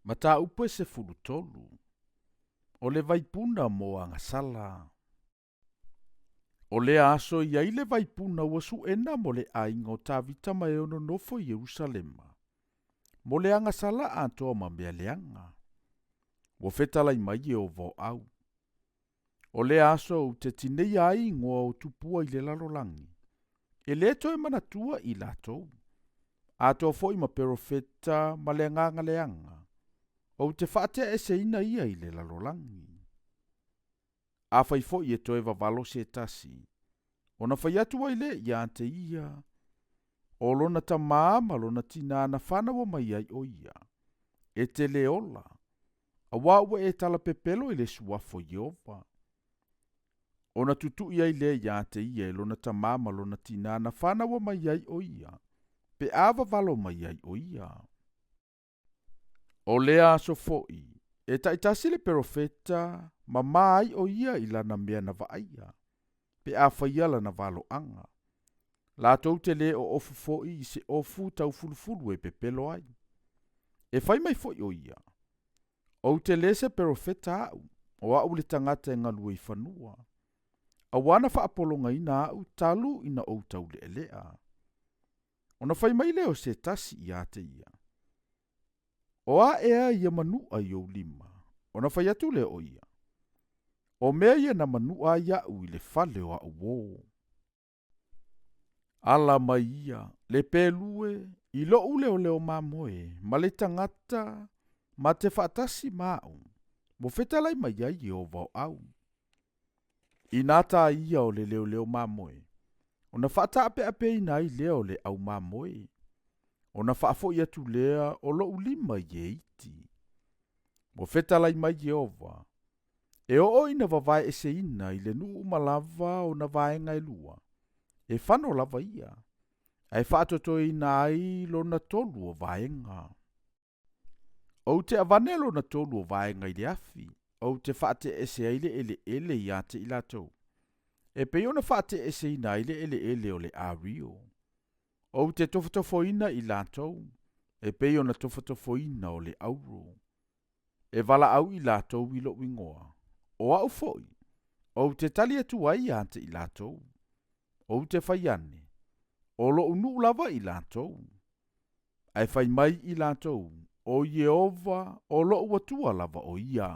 Mataupu e 13. O le vaipuna mo agasala. O lea aso e i ai le vaipuna ua suʻena mo le aiga o Tavita ma e ono nofo i Ierusalema, mo le agasala atoa ma mea leaga. Ua fetalai mai Ieova o au. O lea aso ou te tineia ai igoa o tupua i le lalolagi, e lē toe manatua i latou, atoa foi ma perofeta ma le agaga leaga, ou te faateaeseina ia i le lalolagi. Afai foi e toe vavalo se tasi, ona fai atu ai lea ia te ia, o lona tamā ma lona tinā na fanaua mai ai o ia, e te lē ola, auā ua e talapepelo i le suafa o Ieova. Ona tutui ai lea iā te ia e lona tamā ma lona tinā na fanaua mai ai o ia, pe a vavalo mai ai o ia. O lea aso foi, e taitasi le perofeta ma ma ai o ia i lana mea na vaaia, pe a faia lana valoaga. Latou te lē oofu foi i se ofu taufulufulu e pepelo ai. E fai mai foi o ia, Ou te lē se perofeta au, o au le tagata e galue i fanua. Auā na faapologaina au talu ina ou taulealea. Ona fai mai lea o se tasi iā te ia, O a ea ia manuʻa i ou lima? Ona fai atu lea o ia, O mea ia na manuʻa ai aʻu i le fale o aʻu uō. Ala mai ia, le pelue, i loʻu leoleo mamoe, ma le tagata ma te faatasi ma aʻu, ua fetalai mai ai Ieova o au. Inā tā ia o le leoleo mamoe, ona faataapeapeina ai lea o le au mamoe, ona faafoʻi atu lea o loʻu lima i e iti. Ua fetalai mai Ieova, E oo ina vavaeeseina i le nuu uma lava ona vaega e lua, e fano lava ia, ae faatotoeina ai lona tolu o vaega. Ou te avane lona tolu o vaega i le afi, ou te faateaese ai le eleele iā te i latou, e pei ona faateaeseina ai le eleele o le Ario. Ou te tofotofoina i latou, e pei ona tofotofoina o le auro. E valaau i latou i lou igoa, o au foi, ou te tali atu ai iā te i latou. Ou te fai ane, o lou nuu lava i latou. Ae fai mai i latou, O Ieova, o lou Atua lava o ia.